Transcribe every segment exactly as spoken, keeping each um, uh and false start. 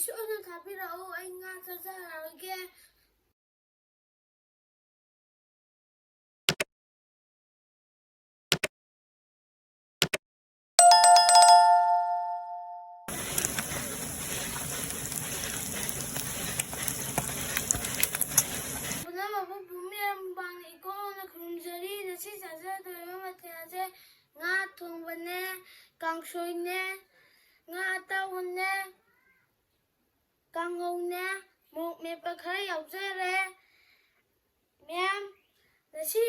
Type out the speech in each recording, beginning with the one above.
ꯁꯤ ꯑꯣꯏꯅ ꯊꯥꯕꯤꯔꯛꯑꯣ, ꯑꯩ ꯉꯥ ꯆꯥꯖꯔꯛꯑꯒꯦ꯫ ꯄꯨꯝꯅꯃꯛꯄꯨ ꯄꯨꯝꯃꯤꯔꯝ ꯃꯃꯥꯡꯗ ꯏꯀꯣꯛꯅ ꯈꯨꯔꯨꯝꯖꯔꯤ꯫ ꯉꯁꯤ ꯆꯥꯖꯗꯣꯔꯤꯕ ꯃꯊꯦꯜꯁꯦ ꯉꯥ ꯊꯣꯡꯕꯅꯦ, ꯀꯥꯡꯁꯣꯏꯅꯦ, ꯉꯥ ꯑꯇꯥꯎꯕꯅꯦ, ꯀꯥꯡꯍꯧꯅꯦ, ꯃꯣꯔꯣꯛ ꯃꯦꯠꯄ ꯈꯔ ꯌꯥꯎꯖꯔꯦ꯫ ꯃꯌꯥꯝ, ꯉꯁꯤ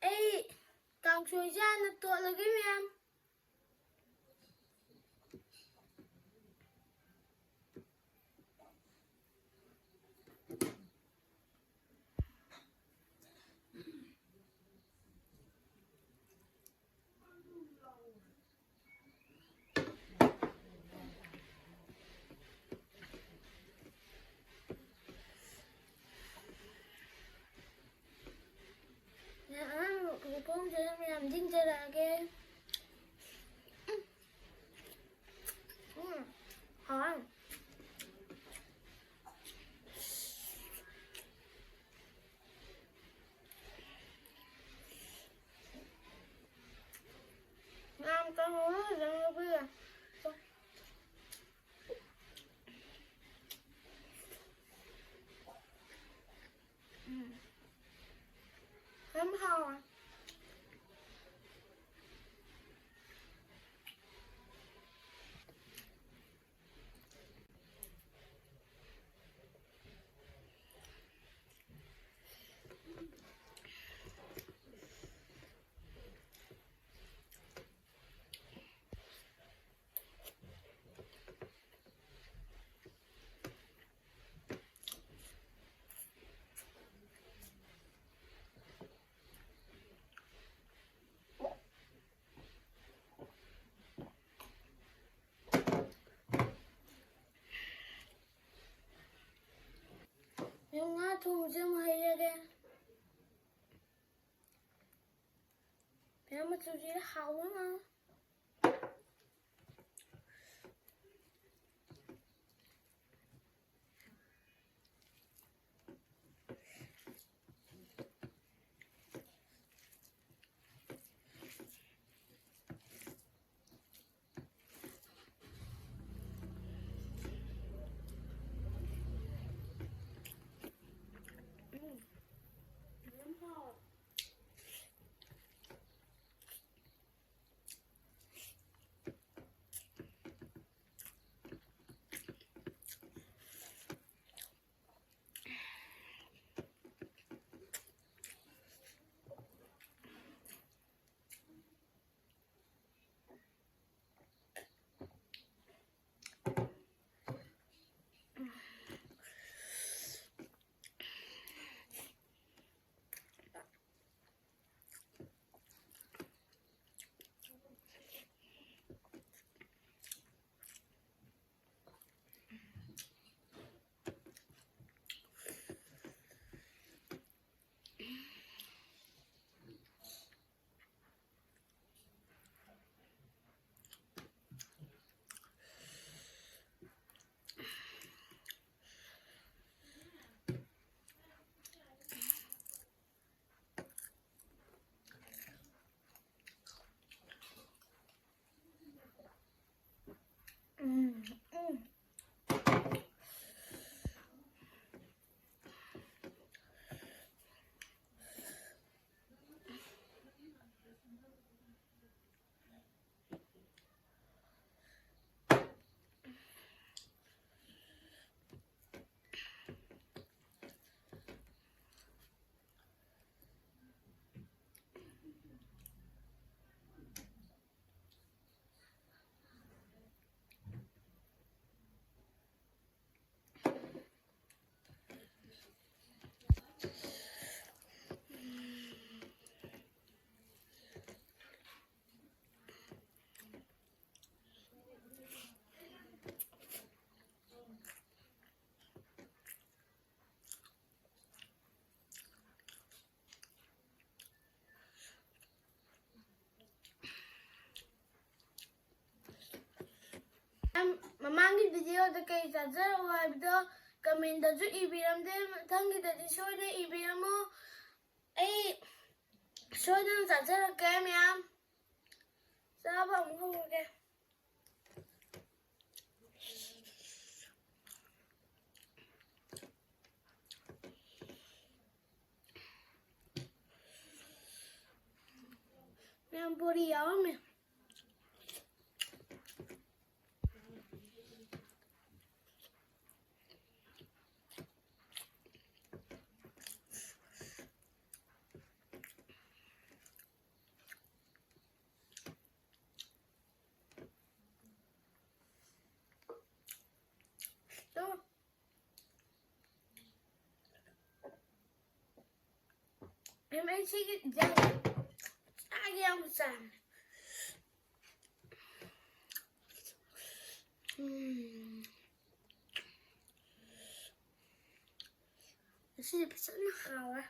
ꯑꯩ ꯀꯥꯡꯁꯣꯏꯁꯦ ꯍꯥꯟꯅ ꯇꯣꯠꯂꯒꯦ, ꯃꯌꯥꯝ꯫ ꯃꯌꯥꯝ, ꯃꯈꯣꯡꯁꯦ ꯃꯌꯥꯝ ꯆꯤꯡꯖꯔꯛꯑꯒꯦ꯫ ꯎꯝ, ꯍꯥꯎꯋꯦ꯫ ꯃꯌꯥꯝ ꯀꯥꯡꯍꯧ ꯐꯖꯅ ꯉꯧꯕꯤꯔꯦ꯫ ꯎꯝ꯫ ꯌꯥꯝ ꯍꯥꯎꯋꯦ꯫ ꯃꯌꯥꯝ, ꯉꯥ ꯊꯣꯡꯕꯁꯦ ꯑꯃꯨꯛ ꯍꯩꯔꯒꯦ꯫ ꯃꯌꯥꯝ, ꯃꯆꯨꯁꯦ ꯍꯥꯎꯕ ꯃꯥꯜꯂꯦ꯫ ꯃꯃꯥꯡꯒꯤ ꯚꯤꯗꯤꯑꯣꯗ ꯀꯩ ꯆꯥꯖꯔꯛꯑꯣ ꯍꯥꯏꯕꯗꯣ ꯀꯃꯦꯟꯗꯁꯨ ꯏꯕꯤꯔꯝꯗꯦ꯫ ꯃꯊꯪꯒꯤꯗꯗꯤ ꯁꯣꯏꯗꯅ ꯏꯕꯤꯔꯝꯃꯣ꯫ ꯑꯩ ꯁꯣꯏꯗꯅ ꯆꯥꯖꯔꯛꯀꯦ ꯃꯌꯥꯝ꯫ ꯆꯥꯕ ꯑꯃꯨꯛ ꯍꯧꯔꯒꯦ꯫ ꯃꯌꯥꯝ ꯕꯣꯔꯤ ꯌꯥꯎꯔꯝꯃꯦ꯫ ꯁꯤꯒꯤ ꯆꯥꯒꯦ ꯌꯥꯝ ꯆꯥꯅꯤꯡꯉꯦ꯫ ꯎꯝ꯫ ꯉꯁꯤꯗꯤ ꯐꯖꯅ ꯍꯥꯎꯔꯦ꯫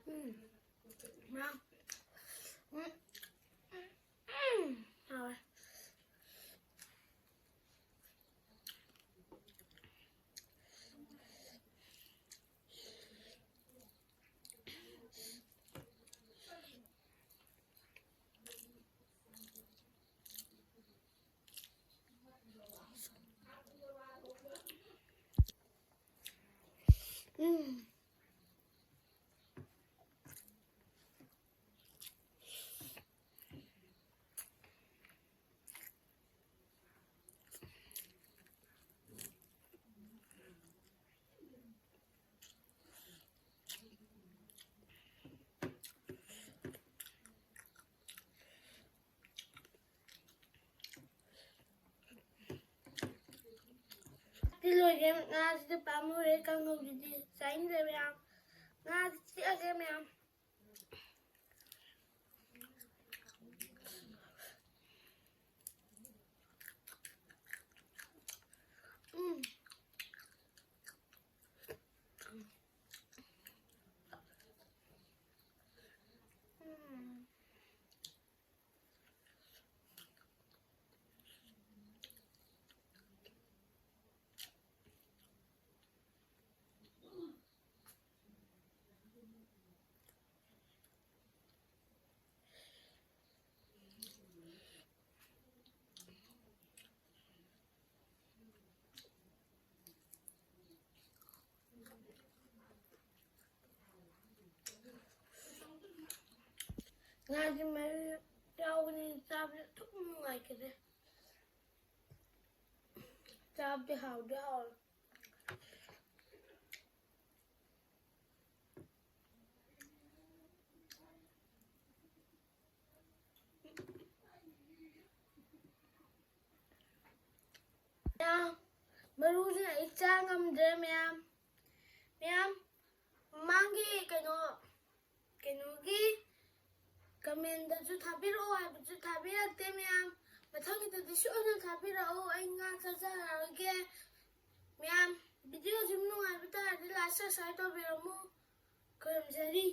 ꯎꯝ꯫ ꯃꯌꯥꯝ꯫ ꯎꯝ꯫ ꯎꯝ꯫ ꯍꯥꯎꯋꯦ꯫ ꯎꯝ꯫ ꯁꯤ ꯂꯣꯏꯔꯦ꯫ ꯉꯥꯁꯤꯗꯤ ꯄꯥꯝꯃꯨꯔꯦ, ꯀꯥꯡꯍꯧꯁꯤꯗꯤ ꯆꯥꯅꯤꯡꯗ꯭ꯔꯦ ꯃꯌꯥꯝ꯫ ꯉꯥꯁꯤ ꯆꯤꯛꯑꯒꯦ ꯃꯌꯥꯝ꯫ ꯎꯝ꯫ ꯎꯝ꯫ ꯉꯥꯁꯤ ꯃꯔꯨ ꯌꯥꯎꯕꯅꯤꯅ ꯆꯥꯕꯗ ꯑꯗꯨꯝ ꯅꯨꯡꯉꯥꯏꯈꯔꯦ꯫ ꯆꯥꯕꯗꯤ ꯍꯥꯎꯗꯤ ꯍꯥꯎꯔꯦ꯫ ꯃꯌꯥꯝ, ꯃꯔꯨꯁꯤꯅ ꯑꯩ ꯆꯥ ꯉꯝꯗ꯭ꯔꯦ ꯃꯌꯥꯝ꯫ ꯃꯌꯥꯝ, ꯃꯃꯥꯡꯒꯤ ꯀꯩꯅꯣ, ꯀꯩꯅꯣꯒꯤ commentꯗꯁꯨ ꯊꯥꯕꯤꯔꯛꯑꯣ ꯍꯥꯏꯕꯁꯨ ꯊꯥꯕꯤꯔꯛꯇꯦ ꯃꯌꯥꯝ꯫ ꯃꯊꯪꯒꯤꯗꯗꯤ ꯁꯣꯏꯗꯅ ꯊꯥꯕꯤꯔꯛꯑꯣ, ꯑꯩ ꯉꯥ ꯆꯥꯖꯔꯛꯑꯒꯦ꯫ ꯃꯌꯥꯝ, videoꯁꯤ ꯅꯨꯡꯉꯥꯏꯕ ꯇꯥꯔꯗꯤ like, subscribe ꯇꯧꯕꯤꯔꯝꯃꯨ꯫ ꯈꯨꯔꯨꯝꯖꯔꯤ꯫